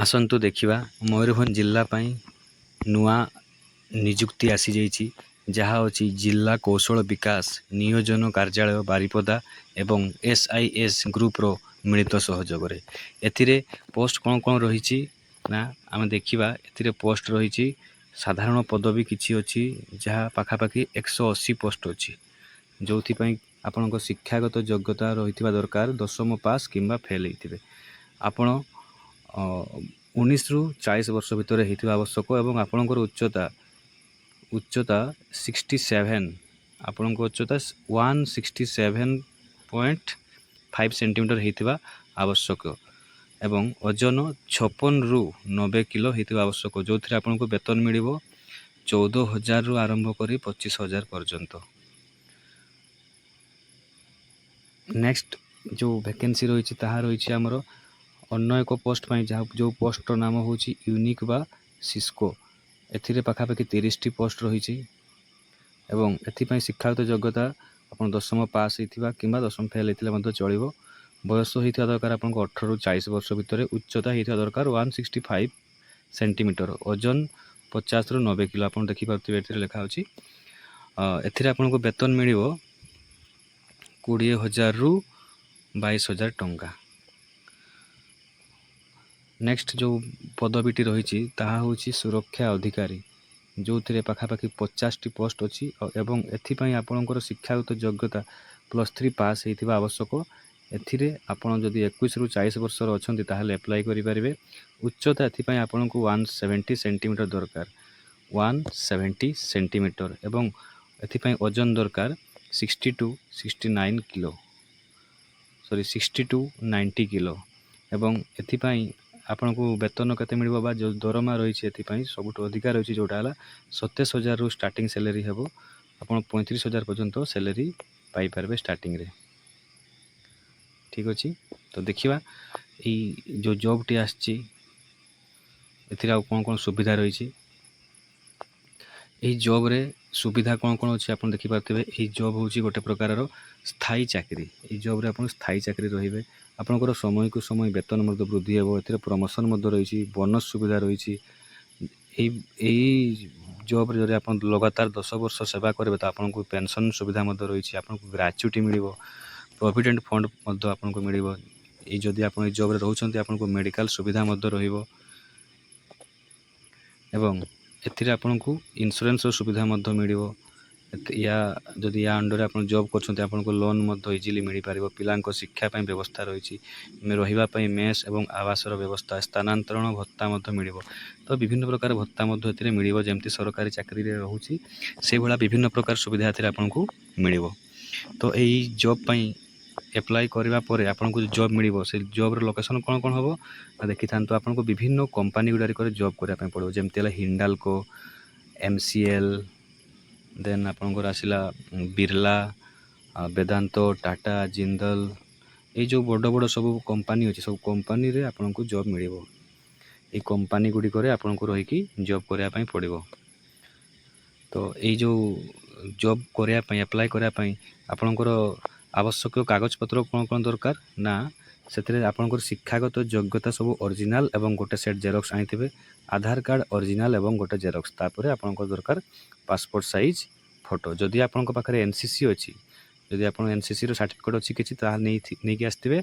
ଆସନ୍ତୁ ଦେଖିବା, ମୟୂରଭଞ୍ଜ ଜିଲ୍ଲା ପାଇଁ ନୂଆ ନିଯୁକ୍ତି ଆସିଯାଇଛି, ଯାହା ଅଛି ଜିଲ୍ଲା କୌଶଳ ବିକାଶ ନିୟୋଜନ କାର୍ଯ୍ୟାଳୟ ବାରିପଦା ଏବଂ ଏସ୍ I S ଗ୍ରୁପ୍ର ମିଳିତ ସହଯୋଗରେ। ଏଥିରେ ପୋଷ୍ଟ କ'ଣ କ'ଣ ରହିଛି ନା ଆମେ ଦେଖିବା। ଏଥିରେ ପୋଷ୍ଟ ରହିଛି, ସାଧାରଣ ପଦବୀ କିଛି ଅଛି, ଯାହା ପାଖାପାଖି 180 ପୋଷ୍ଟ ଅଛି, ଯେଉଁଥିପାଇଁ ଆପଣଙ୍କ ଶିକ୍ଷାଗତ ଯୋଗ୍ୟତା ରହିଥିବା ଦରକାର 10ମ ପାସ୍ କିମ୍ବା ଫେଲ୍ ହେଇଥିବେ। ଆପଣ 19ରୁ 40 ବର୍ଷ ଭିତରେ ହେଇଥିବା ଆବଶ୍ୟକ ଏବଂ ଆପଣଙ୍କର ଉଚ୍ଚତା 67, ଆପଣଙ୍କ ଉଚ୍ଚତା 167.5 ସେଣ୍ଟିମିଟର ହେଇଥିବା ଆବଶ୍ୟକ ଏବଂ ଓଜନ 56ରୁ 90 କିଲୋ ହେଇଥିବା ଆବଶ୍ୟକ, ଯେଉଁଥିରେ ଆପଣଙ୍କୁ ବେତନ ମିଳିବ 14,000ରୁ ଆରମ୍ଭ କରି 25,000 ପର୍ଯ୍ୟନ୍ତ। ନେକ୍ସଟ ଯେଉଁ ଭ୍ୟାକେନ୍ସି ରହିଛି, ତାହା ରହିଛି ଆମର ଅନ୍ୟ ଏକ ପୋଷ୍ଟ ପାଇଁ, ଯାହା ଯେଉଁ ପୋଷ୍ଟର ନାମ ହେଉଛି ୟୁନିକ୍ ବା ସିସ୍କୋ। ଏଥିରେ ପାଖାପାଖି 30ଟି ପୋଷ୍ଟ ରହିଛି ଏବଂ ଏଥିପାଇଁ ଶିକ୍ଷାଗତ ଯୋଗ୍ୟତା ଆପଣ 10ମ ପାସ୍ ହେଇଥିବା କିମ୍ବା 10ମ ଫେଲ୍ ହେଇଥିଲେ ମଧ୍ୟ ଚଳିବ। ବୟସ ହେଇଥିବା ଦରକାର ଆପଣଙ୍କୁ 18ରୁ 40 ବର୍ଷ ଭିତରେ। ଉଚ୍ଚତା ହେଇଥିବା ଦରକାର 165 ସେଣ୍ଟିମିଟର, ଓଜନ 50ରୁ 90 କିଲୋ। ଆପଣ ଦେଖିପାରୁଥିବେ, ଏଥିରେ ଲେଖା ଅଛି। ଏଥିରେ ଆପଣଙ୍କୁ ବେତନ ମିଳିବ 20,000ରୁ 22,000 ଟଙ୍କା। ନେକ୍ସଟ ଯେଉଁ ପଦବୀଟି ରହିଛି, ତାହା ହେଉଛି ସୁରକ୍ଷା ଅଧିକାରୀ, ଯେଉଁଥିରେ ପାଖାପାଖି 50ଟି ପୋଷ୍ଟ ଅଛି ଏବଂ ଏଥିପାଇଁ ଆପଣଙ୍କର ଶିକ୍ଷାଗତ ଯୋଗ୍ୟତା +3 ପାସ୍ ହେଇଥିବା ଆବଶ୍ୟକ। ଏଥିରେ ଆପଣ ଯଦି 21ରୁ 40 ବର୍ଷର ଅଛନ୍ତି, ତାହେଲେ ଆପ୍ଲାଏ କରିପାରିବେ। ଉଚ୍ଚତା ଏଥିପାଇଁ ଆପଣଙ୍କୁ 170 ସେଣ୍ଟିମିଟର ଦରକାର, 170 ସେଣ୍ଟିମିଟର, ଏବଂ ଏଥିପାଇଁ ଓଜନ ଦରକାର 60 to 69 kilo, sorry, 60 to 90 kilo. ଏବଂ ଏଥିପାଇଁ ଆପଣଙ୍କୁ ବେତନ କେତେ ମିଳିବ ବା ଯେଉଁ ଦରମା ରହିଛି, ଏଥିପାଇଁ ସବୁଠୁ ଅଧିକା ରହିଛି, ଯେଉଁଟା ହେଲା 27,000ରୁ ଷ୍ଟାର୍ଟିଂ ସାଲେରୀ ହେବ। ଆପଣ 35,000 ପର୍ଯ୍ୟନ୍ତ ସାଲେରୀ ପାଇପାରିବେ ଷ୍ଟାର୍ଟିଂରେ। ଠିକ୍ ଅଛି, ତ ଦେଖିବା ଏଇ ଯେଉଁ ଜବ୍ଟି ଆସିଛି, ଏଥିରେ ଆଉ କ'ଣ କ'ଣ ସୁବିଧା ରହିଛି। ଏହି ଜବ୍ରେ ସୁବିଧା କ'ଣ କ'ଣ ଅଛି, ଆପଣ ଦେଖିପାରୁଥିବେ। ଏହି ଜବ୍ ହେଉଛି ଗୋଟେ ପ୍ରକାରର ସ୍ଥାୟୀ ଚାକିରି। ଏହି ଜବ୍ରେ ଆପଣ ସ୍ଥାୟୀ ଚାକିରି ରହିବେ। ଆପଣଙ୍କର ସମୟକୁ ସମୟ ବେତନ ମଧ୍ୟ ବୃଦ୍ଧି ହେବ। ଏଥିରେ ପ୍ରମୋସନ୍ ମଧ୍ୟ ରହିଛି, ବୋନସ୍ ସୁବିଧା ରହିଛି। ଏଇ ଜବ୍ରେ ଯଦି ଆପଣ ଲଗାତାର 10 ବର୍ଷ ସେବା କରିବେ, ତ ଆପଣଙ୍କୁ ପେନସନ୍ ସୁବିଧା ମଧ୍ୟ ରହିଛି। ଆପଣଙ୍କୁ ଗ୍ରାଚୁଇଟି ମିଳିବ, ପ୍ରୋଭିଡେଣ୍ଟ ଫଣ୍ଡ ମଧ୍ୟ ଆପଣଙ୍କୁ ମିଳିବ। ଯଦି ଆପଣ ଏଇ ଜବ୍ରେ ରହୁଛନ୍ତି, ଆପଣଙ୍କୁ ମେଡ଼ିକାଲ ସୁବିଧା ମଧ୍ୟ ରହିବ ଏବଂ ଏଥିରେ ଆପଣଙ୍କୁ ଇନ୍ସୁରାନ୍ସର ସୁବିଧା ମଧ୍ୟ ମିଳିବ। ଯଦି ୟା ଅଣ୍ଡରରେ ଆପଣ ଜବ୍ କରୁଛନ୍ତି, ଆପଣଙ୍କୁ ଲୋନ୍ ମଧ୍ୟ ଇଜିଲି ମିଳିପାରିବ। ପିଲାଙ୍କ ଶିକ୍ଷା ପାଇଁ ବ୍ୟବସ୍ଥା ରହିଛି, ରହିବା ପାଇଁ ମେସ୍ ଏବଂ ଆବାସର ବ୍ୟବସ୍ଥା, ସ୍ଥାନାନ୍ତରଣ ଭତ୍ତା ମଧ୍ୟ ମିଳିବ। ତ ବିଭିନ୍ନ ପ୍ରକାର ଭତ୍ତା ମଧ୍ୟ ଏଥିରେ ମିଳିବ। ଯେମିତି ସରକାରୀ ଚାକିରିରେ ରହୁଛି, ସେଇଭଳିଆ ବିଭିନ୍ନ ପ୍ରକାର ସୁବିଧା ଏଥିରେ ଆପଣଙ୍କୁ ମିଳିବ। ତ ଏଇ ଜବ୍ ପାଇଁ ଆପ୍ଲାଏ କରିବା ପରେ ଆପଣଙ୍କୁ ଯେଉଁ ଜବ୍ ମିଳିବ, ସେ ଜବ୍ର ଲୋକେସନ୍ କ'ଣ କ'ଣ ହେବ ନା ଦେଖିଥାନ୍ତୁ। ଆପଣଙ୍କୁ ବିଭିନ୍ନ କମ୍ପାନୀ ଗୁଡ଼ାକରେ ଜବ୍ କରିବା ପାଇଁ ପଡ଼ିବ, ଯେମିତି ହେଲା ହିଣ୍ଡାଲକୋ, ଏମ୍ ସି ଏଲ୍, ଦେନ୍ ଆପଣଙ୍କର ଆସିଲା ବିର୍ଲା, ବେଦାନ୍ତ, ଟାଟା, ଜିନ୍ଦଲ। ଏଇ ଯେଉଁ ବଡ଼ ବଡ଼ ସବୁ କମ୍ପାନୀ ଅଛି, ସବୁ କମ୍ପାନୀରେ ଆପଣଙ୍କୁ ଜବ୍ ମିଳିବ। ଏଇ କମ୍ପାନୀ ଗୁଡ଼ିକରେ ଆପଣଙ୍କୁ ରହିକି ଜବ୍ କରିବା ପାଇଁ ପଡ଼ିବ। ତ ଏଇ ଯେଉଁ ଜବ୍ କରିବା ପାଇଁ ଆପ୍ଲାଏ କରିବା ପାଇଁ ଆପଣଙ୍କର ଆବଶ୍ୟକୀୟ କାଗଜପତ୍ର କ'ଣ କ'ଣ ଦରକାର ନା, ସେଥିରେ ଆପଣଙ୍କର ଶିକ୍ଷାଗତ ଯୋଗ୍ୟତା ସବୁ ଅରିଜିନାଲ୍ ଏବଂ ଗୋଟେ ସେଟ୍ ଜେରକ୍ସ ଆଣିଥିବେ, ଆଧାର କାର୍ଡ଼ ଅରିଜିନାଲ୍ ଏବଂ ଗୋଟେ ଜେରକ୍ସ। ତାପରେ ଆପଣଙ୍କର ଦରକାର ପାସପୋର୍ଟ ସାଇଜ୍ ଫଟୋ। ଯଦି ଆପଣଙ୍କ ପାଖରେ ଏନ୍ ସି ସି ଅଛି, ଯଦି ଆପଣ ଏନ୍ ସି ସିର ସାର୍ଟିଫିକେଟ୍ ଅଛି କିଛି, ତାହା ନେଇକି ଆସିଥିବେ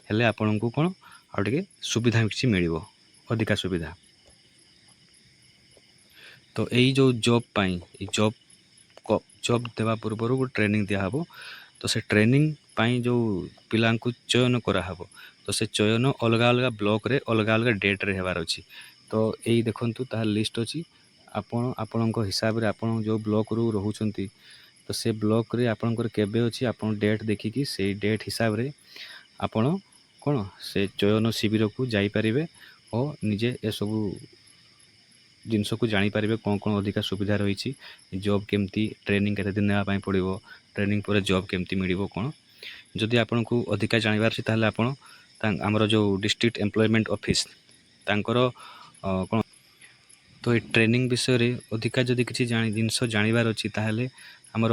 ହେଲେ ଆପଣଙ୍କୁ କ'ଣ ଆଉ ଟିକେ ସୁବିଧା କିଛି ମିଳିବ, ଅଧିକା ସୁବିଧା। ତ ଏଇ ଯେଉଁ ଜବ୍ ପାଇଁ, ଏଇ ଜବ୍ ଦେବା ପୂର୍ବରୁ ଗୋଟେ ଟ୍ରେନିଂ ଦିଆହେବ। ତ ସେ ଟ୍ରେନିଂ ପାଇଁ ଯେଉଁ ପିଲାଙ୍କୁ ଚୟନ କରାହେବ, ତ ସେ ଚୟନ ଅଲଗା ଅଲଗା ବ୍ଲକରେ ଅଲଗା ଅଲଗା ଡେଟ୍ରେ ହେବାର ଅଛି। ତ ଏଇ ଦେଖନ୍ତୁ, ତାହା ଲିଷ୍ଟ ଅଛି। ଆପଣ ଆପଣଙ୍କ ହିସାବରେ ଆପଣ ଯେଉଁ ବ୍ଲକରୁ ରହୁଛନ୍ତି, ତ ସେ ବ୍ଲକରେ ଆପଣଙ୍କର କେବେ ଅଛି, ଆପଣ ଡେଟ୍ ଦେଖିକି ସେଇ ଡେଟ୍ ହିସାବରେ ଆପଣ କ'ଣ ସେ ଚୟନ ଶିବିରକୁ ଯାଇପାରିବେ ଓ ନିଜେ ଏସବୁ ଜିନିଷକୁ ଜାଣିପାରିବେ, କ'ଣ କ'ଣ ଅଧିକା ସୁବିଧା ରହିଛି, ଜବ୍ କେମିତି, ଟ୍ରେନିଂ କେତେ ଦିନ ନେବା ପାଇଁ ପଡ଼ିବ, ଟ୍ରେନିଂ ପରେ ଜବ୍ କେମିତି ମିଳିବ କ'ଣ। ଯଦି ଆପଣଙ୍କୁ ଅଧିକା ଜାଣିବାର ଅଛି, ତାହେଲେ ଆପଣ ଆମର ଯେଉଁ ଡିଷ୍ଟ୍ରିକ୍ଟ ଏମ୍ପ୍ଲୟମେଣ୍ଟ ଅଫିସ୍, ତାଙ୍କର କ'ଣ, ତ ଏ ଟ୍ରେନିଂ ବିଷୟରେ ଅଧିକା ଯଦି କିଛି ଜିନିଷ ଜାଣିବାର ଅଛି, ତାହେଲେ ଆମର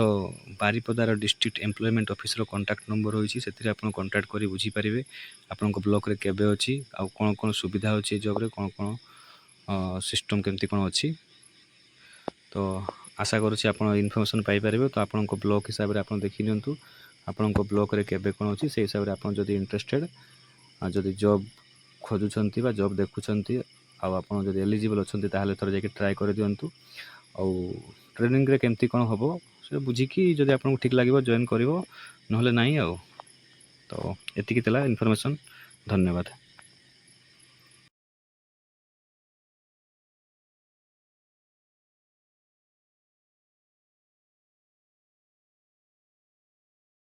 ବାରିପଦାର district employment officer contact number ରହିଛି। ସେଥିରେ ଆପଣ କଣ୍ଟାକ୍ଟ କରି ବୁଝିପାରିବେ ଆପଣଙ୍କ ବ୍ଲକରେ କେବେ ଅଛି ଆଉ କ'ଣ କ'ଣ ସୁବିଧା ଅଛି, ଏ ଜବ୍ରେ କ'ଣ କ'ଣ ସିଷ୍ଟମ୍ କେମିତି କ'ଣ ଅଛି। ତ ଆଶା କରୁଛି ଆପଣ ଇନଫର୍ମେସନ୍ ପାଇପାରିବେ। ତ ଆପଣଙ୍କ ବ୍ଲକ ହିସାବରେ ଆପଣ ଦେଖି ନିଅନ୍ତୁ ଆପଣଙ୍କ ବ୍ଲକରେ କେବେ କ'ଣ ଅଛି। ସେଇ ହିସାବରେ ଆପଣ ଯଦି ଇଣ୍ଟରେଷ୍ଟେଡ଼, ଯଦି ଜବ୍ ଖୋଜୁଛନ୍ତି ବା ଜବ୍ ଦେଖୁଛନ୍ତି ଆଉ ଆପଣ ଯଦି ଏଲିଜିବଲ୍ ଅଛନ୍ତି, ତାହେଲେ ଥରେ ଯାଇକି ଟ୍ରାଏ କରିଦିଅନ୍ତୁ। ଆଉ ଟ୍ରେନିଂରେ କେମିତି କ'ଣ ହେବ ସେ ବୁଝିକି ଯଦି ଆପଣଙ୍କୁ ଠିକ୍ ଲାଗିବ, ଜଏନ୍ କରିବ, ନହେଲେ ନାହିଁ। ଆଉ ତ ଏତିକି ଥିଲା ଇନଫର୍ମେସନ୍। ଧନ୍ୟବାଦ।